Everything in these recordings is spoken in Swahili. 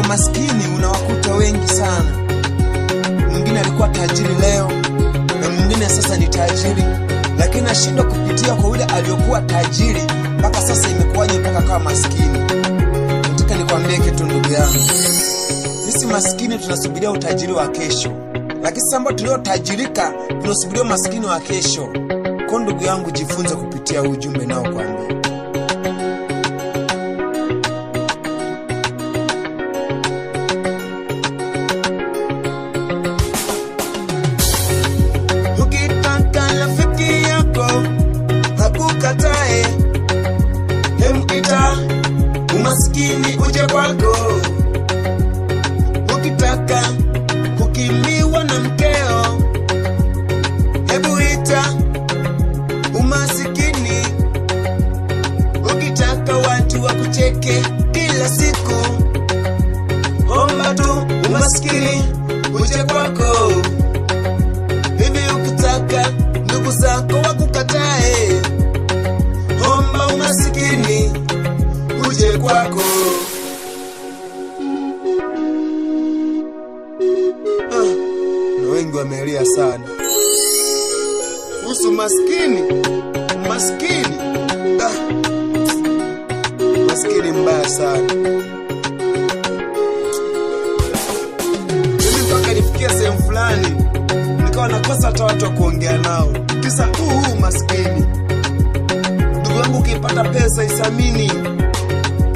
Maskini unawakuta wengi sana. Mwingine alikuwa tajiri leo na mwingine sasa ni tajiri, lakini ashindwa kupitia kwa yule aliyokuwa tajiri mpaka sasa imekuwaje mpaka akawa maskini. Nataka nikwambie kitu ndugu yangu, sisi maskini tunasubiria utajiri wa kesho, lakini sasa ambao tuliotajirika tunasubiria maskini wa kesho. Kwa ndugu yangu, jifunze kupitia ujumbe nao kwambia. Ukitaka rafiki yako hakukatae, hemkita umaskini uje kwako. Ukitaka kukimbiwa na mkeo, hebu ita umasikini. Ukitaka watu wakucheke kila siku, omba tu umasikini uje kwako. Hivi ukitaka ndugu zako wakukatae, omba umasikini uje kwako. Na wengi wamelia sana kuhusu maskini. Maskini, maskini mbaya sana. Mimi mpaka nifikia sehemu fulani nikawa nakosa hata watu wa kuongea nao, kisa huu maskini. Ndugu yangu, ukipata pesa isamini,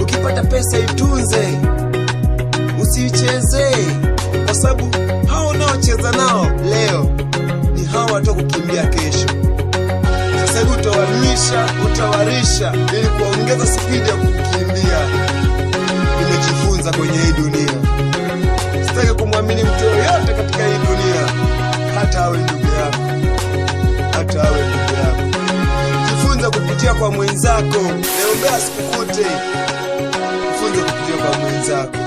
ukipata pesa itunze, usiichezee, kwa sababu hao unaocheza nao leo ni hao watakukimbia kesho. Sasa hivi utawanisha, utawarisha ili kuongeza spidi ya kukimbia. Nimejifunza kwenye hii dunia, sitaki kumwamini mtu yoyote katika hii dunia, hata awe ndugu yako, hata awe ndugu yako. Jifunza kupitia kwa mwenzako. Leo mbea sikukute, jifunze kupitia kwa mwenzako.